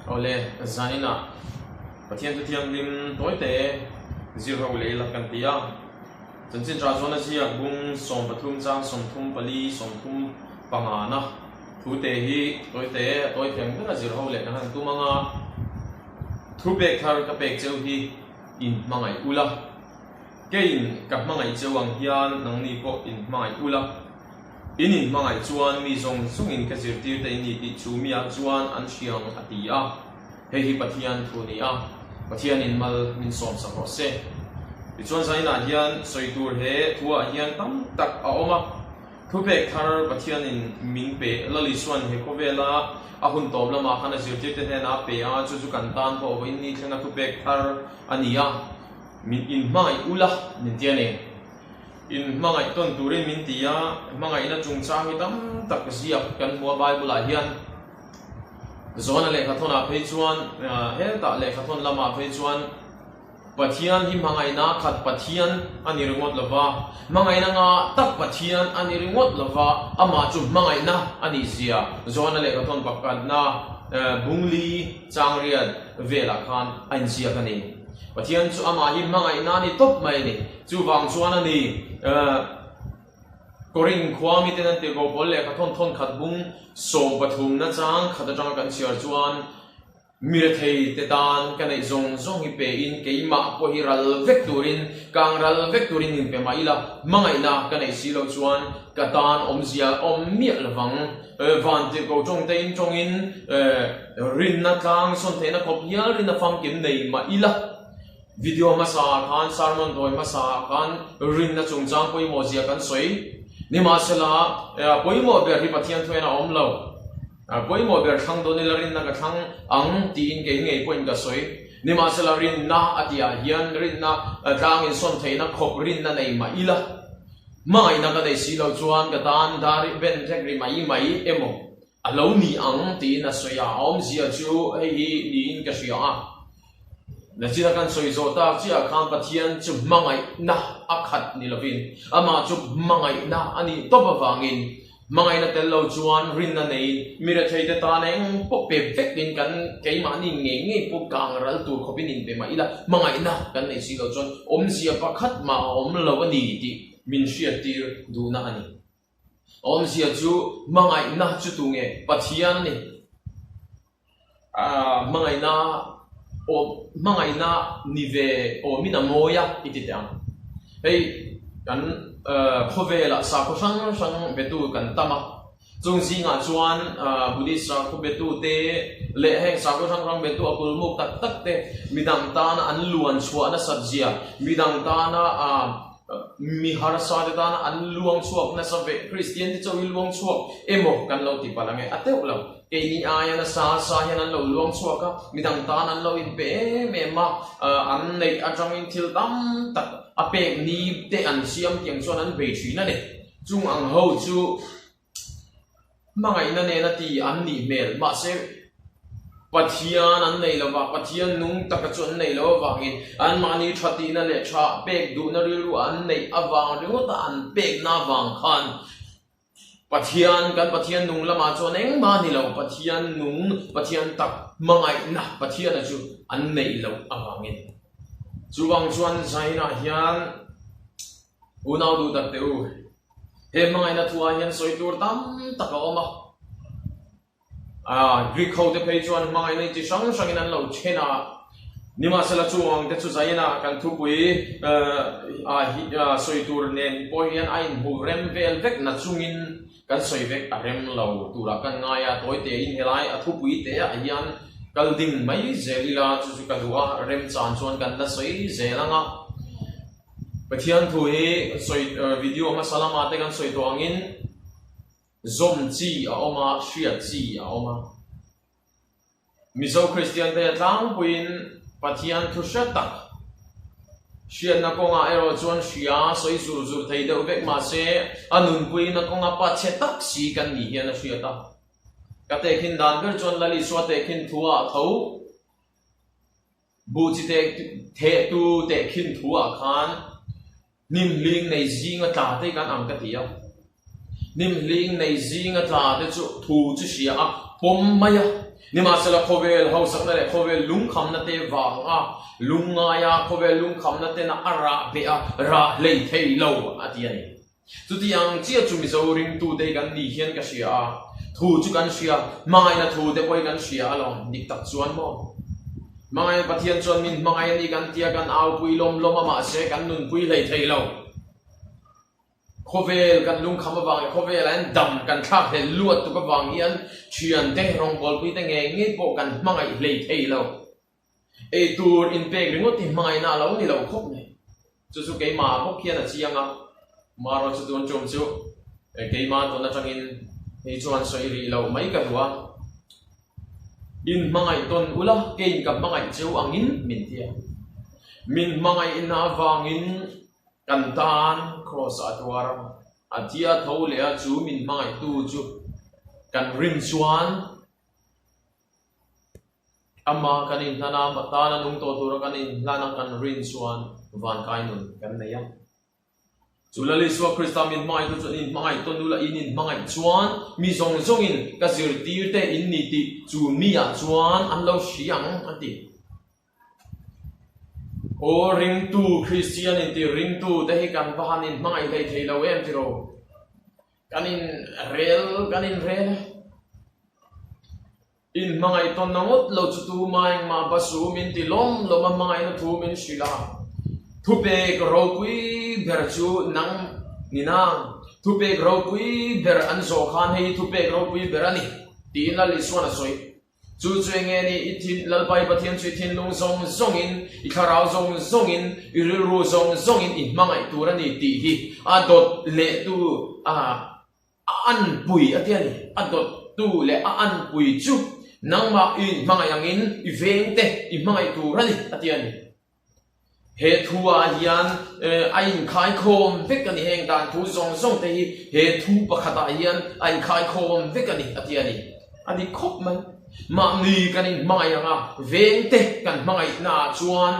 Awle, zaninah Pathian thu thianghlim tawite zir ho leh ila kan ti a. Chanchin tha chuan a ziak bung 13 chang 34 35 na thu te hi tawite a tawi theng ber a zir ho leh kan han tum ang a. Thu pek thar ka pek cheu hi in hmangaih ula. Keiin ka hmangaih cheu ang hian nangni pawh in hmangaih ula. In inhmangaih chuan mi zawng zawngin ka zirtir te in ni tih chu miah chuan an hriang a ti a. Hei hi Pathian thu a ni a, Pathianin mal min sawmsak rawh se. Tichuan zainah hian sawi tur he thuah hian tam tak a awm a. Thupek thar Pathianin min pe, Lal Isua'n he khawvela a hun tawp lamah khan a zirtirte hnenah a pe a, chu chu kan tan pawh vawiin ni thlenga thupek thar a ni a, min inhmangaih ula min ti a ni. In hmangaih tawn turin min ti a, hmangaihna chungchang hi tam tak ziak kan hmu a Bible-ah hian. Johana lehkhathawnah phei chuan, hetah lehkhathawn lamah phei chuan Pathian hi hmangaihna khat Pathian a ni ringawt lo va, hmangaihna nga tak Pathian a ni ringawt lo va, amah chu hmangaihna a nih zia Johana lehkhathawn pakhatna bungli changriat velah khan a inziak a ni. Pathian chu amah hi hmangaihna a ni tawp mai a ni. Chuvang chuan a ni, Korin khua miten an tirhkoh pawl lehkha thawn thawn khat bung sawm pathum na chang khat atanga kan chhiar chuan mi rethei te tan ka neih zawng zawng hi pe in keimah pawh hi ral vek turin, kang ral vek turin in pe mah ila, hmangaihna ka neih si loh chuan ka tan awmzia awm miah lovang. Van tirhkoh tawngte in tawngin rinna tlang sawn theihna khawp hial rinna famkim nei mah ila. Video hmasa ah khan sermon dawi hmasa ah khan rinna chungchang pawimawh zia kan sawi. Nimahsela, pawimawh ber hi Pathian thuain a awm lo. Pawimawh ber thlang dawn ila rinna ka thlang ang tiin kei ngei pawhin ka sawi. Nimahsela rinna a tih ah hian rinna tlang insawn theihna khawp rinna nei mah ila, hmangaihna ka nei si lo chuan ka tan dar ben hlek ri mai mai emaw a lo ni ang tiin a sawi a, a awmzia chu hei hi niin ka hria a. Nachina kan sawi zawh tak chiah khan Pathian chu hmangaihna a khat ni lovin amah chu hmangaihna a nih tawp avangin hmangaihna tel lo chuan rinna neiin mi retheite tan eng pawh pe vekin kan keimahni ngei ngei pawh kang ral tur khawpin inpe mah ila hmangaihna kan nei si lo chuan awmzia pakhat mah a awm lo a ni tih min hriattir duhna a ni. Awmzia chu hmangaihna chu tunge Pathian a ni. Hmangaihna awm hmangaihna ni ve awmin a mawi a i ti teh ang. Hei kan khawvelah sakhaw hrang hrang betu kan tam a, chung zingah chuan Buddhist sakhaw betu te leh heng sakhaw hrang hrang betu a kulmuk tak tak te midang tana an luan chhuah nasat zia, midang tana Mi harsa te tana an luang chhuak nasa ve, Kristian te chauh hi luang chhuak emaw kan lo ti palh ange, a teuh lo. Keini aia nasa sa hian an lo luang chhuak a, midang tan an lo inpe em em a, an neih atangin thil tam tak a pek ni te an siam tiang chuan an bei thin a ni. Chung ang ho chu Hmangaihna nena ti an nih hmel. Mahse, Pathian an nei lo va, Pathian nung taka chu an nei lo avangin anmahni tha tihna leh tha pek duhna rilru an neih avang ringawta an pekna avang khan Pathian, kan Pathian nung lamah chuan engmah a ni lo, Pathian nung, Pathian tak hmangaihna Pathiana chu an neih loh avangin. Chuvang chuan Zainah hian unau duh tak teh u. He hmangaihna thuah hian sawi tur tam tak a awm a. Greek hote phei chuan hmangaihna hi chi hrang hrangin an lo then a. Nimahsela chuang te chu zaina kan thupui sawi tur nen pawh hian a inhmu rem vel vek na chungin kan sawi vek a rem lo turah kan ngai a. Tawi tein helai a thupui te ah hian kal ding mai zel ila chu chu ka duh a, remchan chuan kan la sawi zel ang a. Pathian thu hi sawi video hmasa lama te kan sawi tawh angin zawm chi a awm a, hriat chi a awm a. Mizo Kristian te tlangpuiin Pathian thu hre tak hriatna kawngah erawh chuan hria sawi zur zur thei deuh vek mahse a nunpuina kawnga pa chhe tak si kan nih hian a hriat a. Ka tehkhin dan ber chuan Lal Isua tehkhin thu ah tho Buh chi theh tu teh khin thu ah khan hnim hling nei zinga tla te kan ang ka ti a. Hnim hling nei zinga tla te chu thu chu hria a pawm mai a. Nimahsela khawvel hausakna leh khawvel lungkhamna te vanga lungngaia khawvel lungkhamna tena a rah beh a, rah hlei thei lo a ti a ni. Chuti ang chiah chu Mizo ringtute hi kan ni hian ka hria a, thu chu kan hria, hmangaihna thu te pawh hi kan hria alawm, dik tak chuan maw? Hmangaihna Pathian chuan min hmangaih a ni kan tia kan aupui lawm lawm a mahse kan nunpui hlei thei lo. Khawvel kan lungkham avang leh khawvelah hian dam kan thlak hlel luat tuk avang hian thiante rawngbawlpuite ngei ngei pawh kan hmangaih hlei thei lo. Ei tur inpek ringawt hi hmangaihna a lo ni lo khawp mai. Chu chu keimah bawk hian a chiang a, marawh chu tun tum chu keimah tawn atangin hei chuan sawi rih loh mai ka duh a. In hmangaih tawn ula keiin ka hmangaih cheu angin min ti a. Min hmangaihna avangin Kan tan Kraws a tuar a, a thi a tho leh a, chu min hmangaihtu chu kan rin chuan amah kan inhlan a, amah tana nung tawh tura kan inhlan a kan rin chuan vankai nun kan nei a. Chu Lal Isua Krista min hmangaihtu chuan in hmangaih tawn ula, in inhmangaih chuan mi zawng zawngin ka zirtirte in ni tih chu mi ah chuan an lo hria ang a ti. Aw ringtu, Kristian inti ringtu te hi kan va han inhmangaih hlei thei lo em tiraw? Kan in rel, kan in rel e. Inhmangaih tawnna ngawt lo chu tuma engmah basu min ti lawm lawm a hmangaihna thu min hrilh a. Thupek ropui ber chu nang ni nang, thupek ropui ber an zawh khan hei hi thupek ropui ber a ni tiin Lal Isuan a sawi. Chu chu enge ni i thin Lalpa i Pathian chu i thinlung zawng zawngin, i thlarau zawng zawngin, i rilru zawng zawngin i hmangaih tur a ni tih hi a dawt lehtu a anpui a ti a ni. A dawttu leh a anpui chu nangmah i inhmangaih angin i vengte i hmangaih tur a ni a ti a ni. He thu ah hian a inkhaikhawm vek a ni, heng dan thu zawng zawng te hi he thu pakhat ah hian a inkhaikhawm vek a ni a ti a ni. A dik khawp mai. Mahni kan inhmangaih ang a, veng te kan hmangaihna ah chuan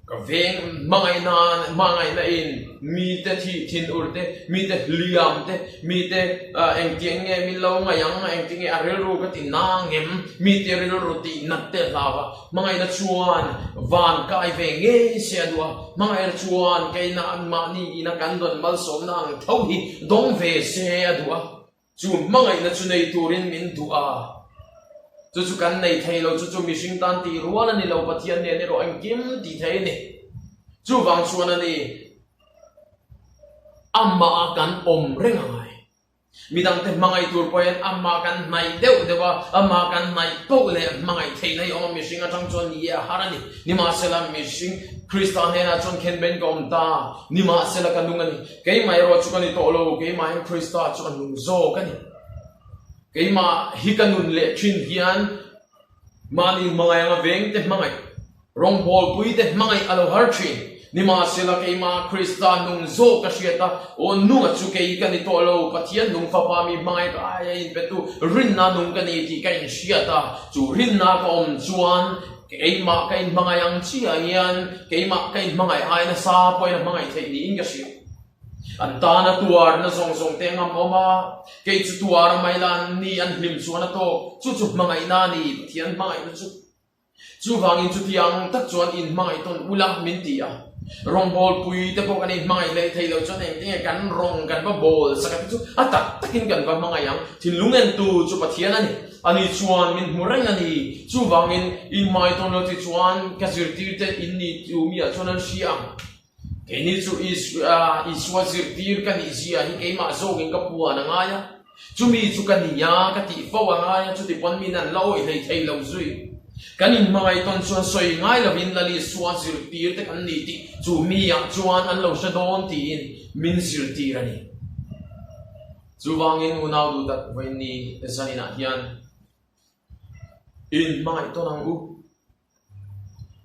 ka veng hmangaihna hmangaihna in mite thih thin ur te, mite hliam te, mite engtiang nge min lo ngaih ang, engti nge a rilru ka ti na ngem, mite rilru tih nat te hlau a. Hmangaihna chuan van kai ve ngei se a duh a, hmangaihna chuan keina an mahni ina kan dawn malsawmna ang tho hi dawng ve se a duh a, chu hmangaihna chu nei turin min duh a, chu chu kan nei thei lo, chu chu mihring tan tih rual a ni lo, Pathian nen erawh engkim tih thei a ni. Chuvang chuan a ni, amah a kan awm reng a ngai. Midangte hmangaih tur pawhin amah kan hnaih deuh deuh a, amah kan hnaih poh leh hmangaih theihna hi awm a, mihring atang chuan ni e a har a ni. Nimahsela mihring Krista hnenah chuan khenbein ka awm ta, nimahsela ka nung a ni. Keimah erawh chu ka ni tawh lo, keimah hian Krista chu a nung zawk a ni. Keimah hi ka nun leh thin hian mahni hmangaih anga vengte hmangaih. Rawngbawlpuite hmangaih a lo har thin. Nimahsela keimah Krista nung zawk ka hriat a, aw nunga chu kei ka ni tawh lo, Pathian nung fapa mi hmangaih ka aia inpetu rinna nung ka ni tih ka inhriat a, chu rinna ka awm chuan keimah ka inhmangaih ang chiah hian keimah ka inhmangaih ai nasa pawhin a hmangaih theih niin ka hria. An tana tuarna zawng zawng te ngam awm a, kei chu tuar a mai la an ni an hlim chuan a tawk, chu chu hmangaihna a ni, Pathian hmangaihna chu. Chuvangin chutiang tak chuan in hmangaih tawn ula min ti a. Rawngbawlpui te pawh kan inhmangaih hlei thei lo chuan engtinge kan rawng kan va bawl sak a te chu a tak takin kan va hmangaih ang. Thinlung entu chu Pathian a ni. Ani chuan min hmu reng a ni. Chuvangin in hmangaih tawn lo ti chuan ka zirtir te in ni tu mi ah chuan an hria ang. Keini chu Isua zirtir ka nih zia hi keimah zawkin ka puan a ngai a, chumi chu ka ni a, ka tih fo a ngai a, chuti pawn min an la awih hlei thei lo zui. Kan inhmangaih tawn chuan sawi ngai lovin Lal Isua zirtir te kan ni tih chu mi ah chuan an lo hre dawn tiin min zirtir a ni. Chuvangin unau duh tak vawiin zaninah hian inhmangaih tawn ang u.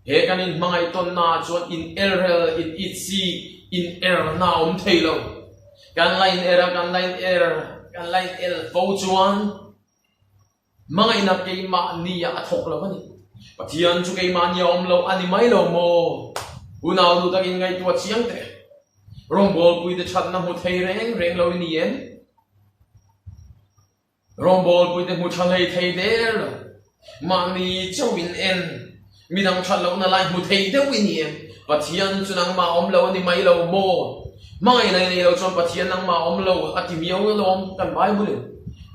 He kan inhmangaih tawnna ah chuan in errel, in itsik, in erna a awm thei lo. Kan la in er a, kan la in er, kan la in el fo chuan hmangaihna keimahni ah a thawk lo a ni. Pathian chu keimahni a awm lo a ni mai lo maw? Unau duh takin ngaihtuah chiang teh. Rawngbawlpuite thatna hmu thei reng reng lo i ni em? Rawngbawlpuite hmu tha hlei thei der lo. Mahni chauh in en, midang that lohna lai hmu thei deuh i ni em? Pathian chu nangmah awm lo a ni mai lo maw? Hmangaihna i nei lo chuan Pathian nangmah awm lo a ti miau alawm kan Bible in.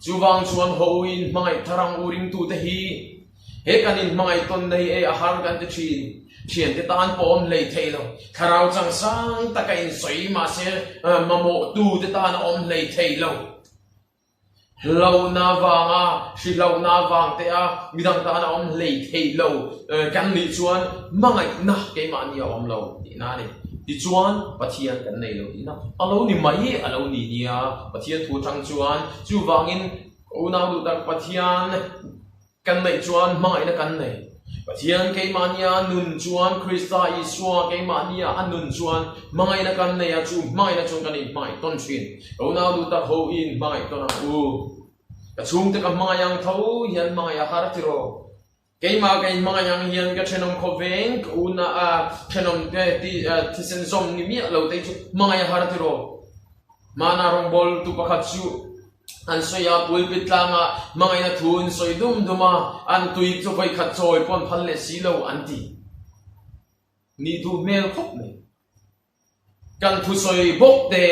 Chuvang chuan haw u in hmangaih thar ang u ringtute hi. He kan in hmangaih tawn nei e a har kan ti thin. Thiante tan pawh awm hlei thei lo. Thlarau changsang taka in sawi mahse mamawhtute tan a awm hlei thei lo. Hlauhna vanga, hri hlauhna vang te a midang tan a awm hlei thei lo kan nih chuan hmangaihna keimahni a awm lo tihna a ni. Tichuan Pathian kan nei lo tihna a lo ni mai a lo ni nia Pathian thu atang chuan chuvangin unau duh tak Pathian Kan neih chuan hmangaihna kan nei. Pathian keimahnia nun chuan Krista Isua keimahnia a nun chuan hmangaihna kan nei a, chu hmangaihna chuan kan inhmangaih tawn thin. Ka unau duh tak ho i inhmangaih tawn ang u. Ka chhungte ka hmangaih ang tho hian hmangaih a har tiraw. Keimah ka inhmangaih ang hian ka thenawm khawveng ka una a thenawm te thisen zawm ni miah lo te chu hmangaih a har tiraw. Hmana rawngbawltu pakhat chu An sawi a, pulpit tlangah hmangaihna thu in sawi dum dum a, an tui chu vawikhat chawi pawn phal leh si lo an ti. Nih duh hmel khawp mai. Kan thusawi bawk te,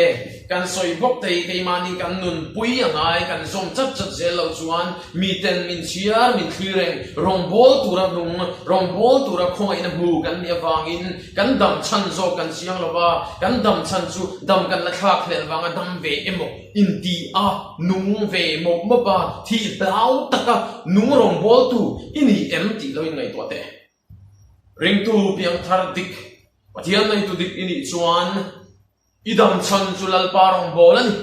kan sawi bawk te hi keimahni kan nunpui a ngai, kan zawm chat chat zel loh chuan miten min chhiar, min thlir reng, rawngbâwl tura hnung, rawngbâwl tura khawngaihna hmu kan nih avangin kan dam chhan zawk kan chiang lo va, kan dam chhan chu dam kan la thlak hlelh vanga dam ve emaw Inti a nung ve mawp mawp a, thih hlau taka nung rawngbawltu i ni em tih lo inngaihtuah teh. Ringtu piangthar dik, Pathian neitu dik i nih chuan i dam chhan chu Lalpa rawngbâwl a ni.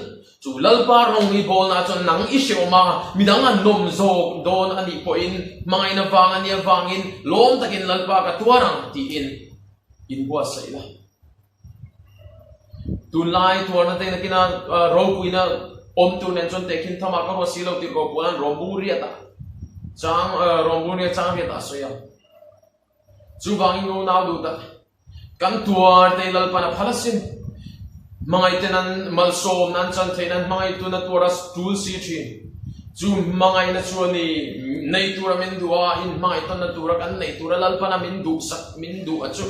Chu Lalpa rawng i bâwlna chuan nang i hreawm a, midang an nawm zawk dawn a nih pawhin hmangaihna vang a nih avangin lawm takin Lalpa ka tuar ang tiin inbuatsaih la. Tunlai tuarna te nakina ropuina awm tur nen chuan tehkhin tham ah ka ruat si lo tih ko pawl an rawm bung riat a chang rawm bung riat chang riat ah a sawi a. Chuvangin unau duh tak kan tuar te Lalpan a phal asin. Hmangaih ten an malsawm nan chan theih nan hmangaih tuna tuar a tul si thin. Chu hmangaihna chu a ni nei tura min duh a, in hmangaih tawnna tura kan nei tura Lalpan a min duhsak min duh a chu.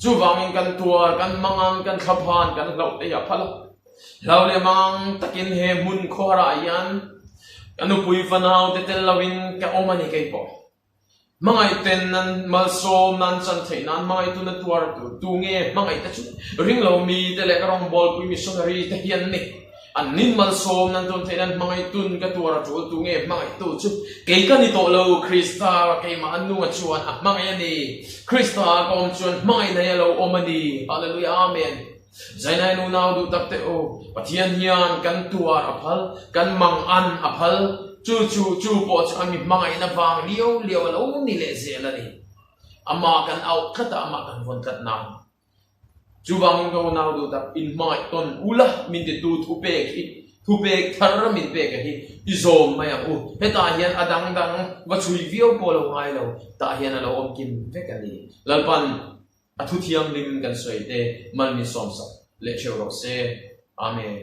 Chuvangin kan tuar, kan mangang, kan thlaphan, kan hlauh te hi a phal a. Hlau leh mangang takin he hmun khawharah hian ka nupui fanau te tel loin ka awm a ni kei pawh. Hmangaih ten nan malsawm nan chan theih nan hmangaih tuna tuar tur tu nge hmangaih te chu ring lo mi te leh ka rawngbawlpui missionary te hi an ni. An nin malsawm nan tawn theih nan hmangaih tun ka tuar a tul tu nge hmangaih tu chu kei ka ni tawh lo Krista keimah an nunga chuan a hmangaih a ni Krista ka awm chuan hmangaih nei a lo awm a ni Hallelujah Amen Zainai nunau duh tak teh u Pathian hian kan tuar a phal kan mang an a phal chu chu chu pawh chu a mi hmangaihna vang liau liau a lo ni leh zel a ni Amah kan auh tlat a amah kan vawn tlat nan. Chuvangin ka unau duh tak, inhmangaih tawn ula min titu thupek hi, thupek thar min pek a hi i zawm mai ang u. Hetah hian a dang dang va chhui viau pawh lo ngai lo, tah hian a lo awm kim vek a ni. Lalpan a thu thianghlim kan sawi te mal min sawmsak leh theuh rawh se. Amen.